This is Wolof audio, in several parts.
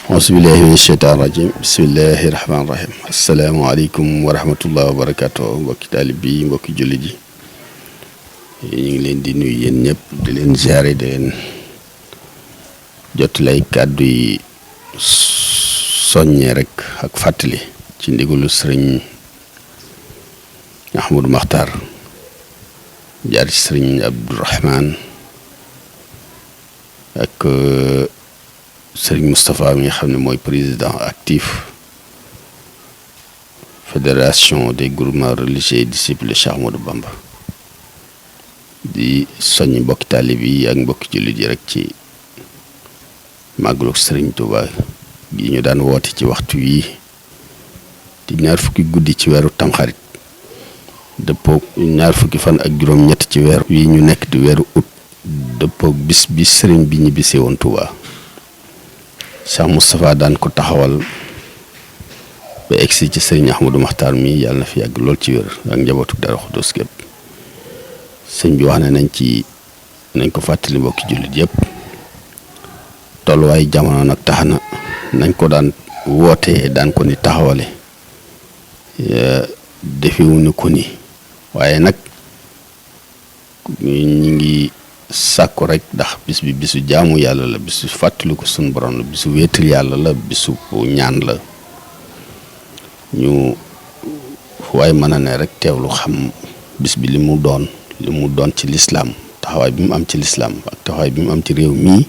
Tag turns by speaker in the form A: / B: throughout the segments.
A: auzu billahi min sheytaan rajim bismillahi rahmaani rahim asalaamaaleykum wa rahmatullah wa barakatuh mbokki taalib bi mbokki jullit yi ñu ngi leen di nuyu yéen ñëpp di leen ziare di leen jot lay kàddu yi soññee rek ak fàttali ci ndigalu sëriñ Ahmadou Makhtar jaar ci sëriñ Abdourahman ak sëriñ Moustapha mi nga xam ne mooy président actif fédération des groupements religieux et disciples de Cheikh Ahmadou Bamba di soññ mbokki taalib yi ak mbokki jullit yi rek ci màggalu sëriñ Touba gi ñu daan woote ci waxtu wii di ñaar fukki guddi ci weeru tamxarit dëppoog ñaar fukki fan ak juróom-ñett ci weer wi ñu nekk di weeru ut dëppoog bis bi sëriñ bi ñibbisee woon Touba Cheikh Moustapha daan ko taxawal ba egsi ci sëriñ Ahmadou Makhtar mi yàlla na fi yàgg lool ci wér ak njabootu Daaru Xudoos gépp sëñ bi wax ne nañ ko fàttali mbokki jullit yëpp tolluwaay jamono nag tax na nañ ko daan wootee daan ko ni taxawale defewuñu ko ni waaye nag ñi ngi sàkku rek ndax bis bi bisu jaamu yàlla la bisu fàttali ko suñu borom la bisu wéetal yàlla la bisu ñaan la ñu waaye mën a ne rek teewlu xam bis bi li mu doon ci lislaam taxawaay bi mu am ci lislaam ak taxawaay bi mu am ci réew mii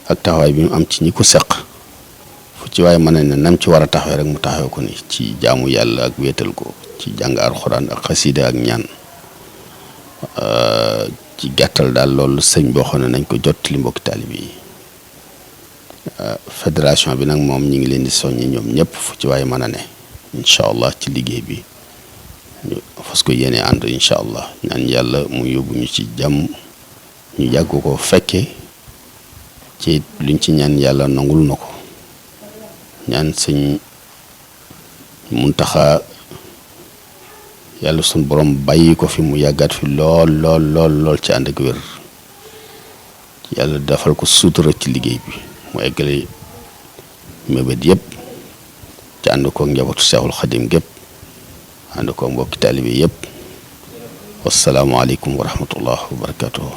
A: ak taxawaay bi mu am ci ñi ko seq fu ci waaye mën a ne nam ci war a taxawee rek mu taxawee ko ni ci jaamu yàlla ak wéetal ko ci jàng alxuraan ak xasida ak ñaan ci gàttal daal loolu sëñ boo xam ne nañ ko jot li mbokki taalib yi fédération bi nag moom ñi ngi leen di soññi ñoom ñëpp fu ci waaye mën a ne incha allah ci liggéey bi ñu fas ko yéene ànd incha allah ñaan yàlla mu yóbbu ñu ci jàmm ñu yàgg ko fekke ci luñ ci ñaan yàlla nangul na ko ñaan sëñ Muntaxa yàlla suñ borom bàyyi ko fi mu yàggaat fi lool ci ànd ak wér yàlla defal ko suutura ci liggéey bi mu eggale mébét yëpp ci ànd koog njabootu Seexul Xadim gépp ànd koog mbokki taalibe yëpp wasalaamaaleykum wa rahmatullah wa barakatuh